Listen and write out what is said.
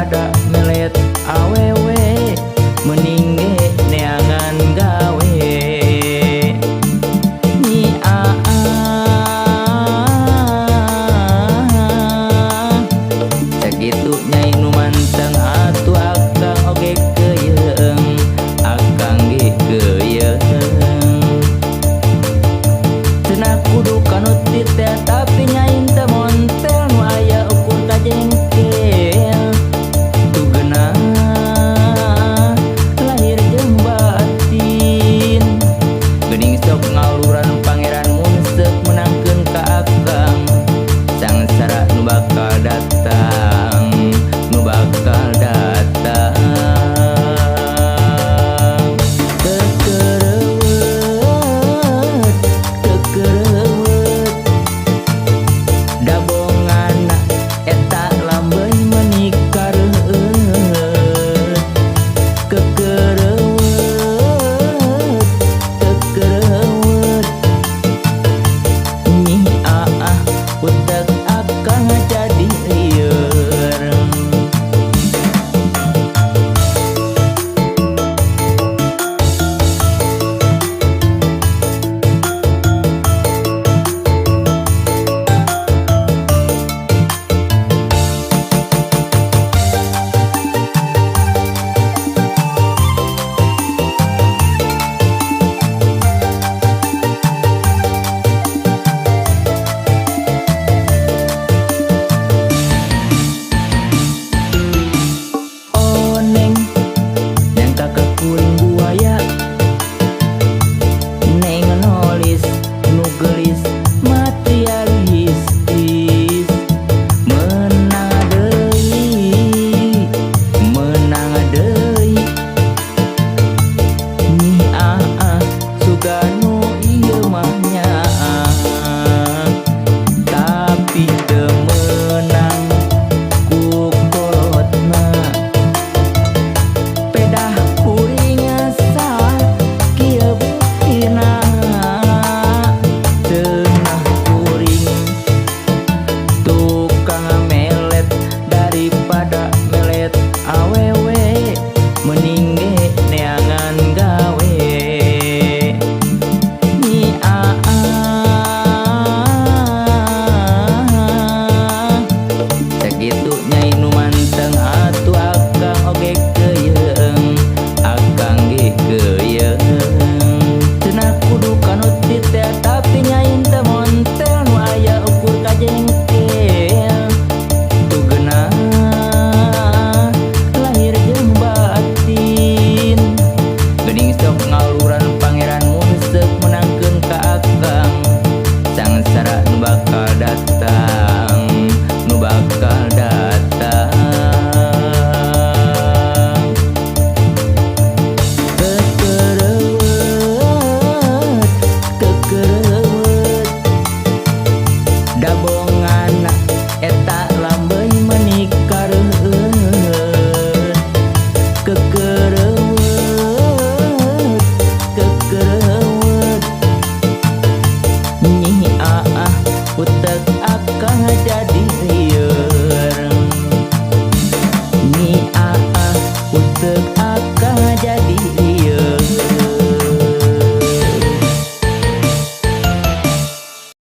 Daripada melet awewe mending ge neangan gawe. Nyi aa sakitu nyai nu manteng atuh akang oge keyeung, akang ge keyeung. Cenah kudu kanu titel tapi nyai teu montel nu aya ukur ka jengkel. Tu geunah lahir jeung batin, geuning sok ngaluran Pangeran Munseuk meunangkeun ka akang. Sangsara nu bakal datang, nu bakal datang. Kekereuweut, kekereuweut, dabongana eta lambeuy meuni kareueut. Kekereuweut, kekereuweut, nyi aah utek akang jadi lieur. Oneng nyangka ka kuring buaya, neng nolis nu geulis materialistis. Meunang deui, meunang deui, nyi aa sugan nu ieu mah nyaah. Tapi teu meunang ku kolotna, pedah kuring sah kieu buktina. Cenah kuring tukang melet, daripada melet awewe mending ge neangan gawe. Nyi aa sakitu nyai nu manteng atuh akang oge keyeung, akang ge keyeung. Cenah kudu kanu titel tapi nyai teu montel nu aya ukur ka jengkel. Tu geunah lahir jeung batin, geuning sok ngaluran Pangeran Munseuk meunangkeun ka akang. Sangsara nu bakal datang, nu bakal datang. Kekereuweut, kekereuweut, dabongana eta lambeuy meuni kareueut. Kekereuweut, kekereuweut, nyi aa utek akang jadi lieur. Nyi aa utek akang jadi lieur.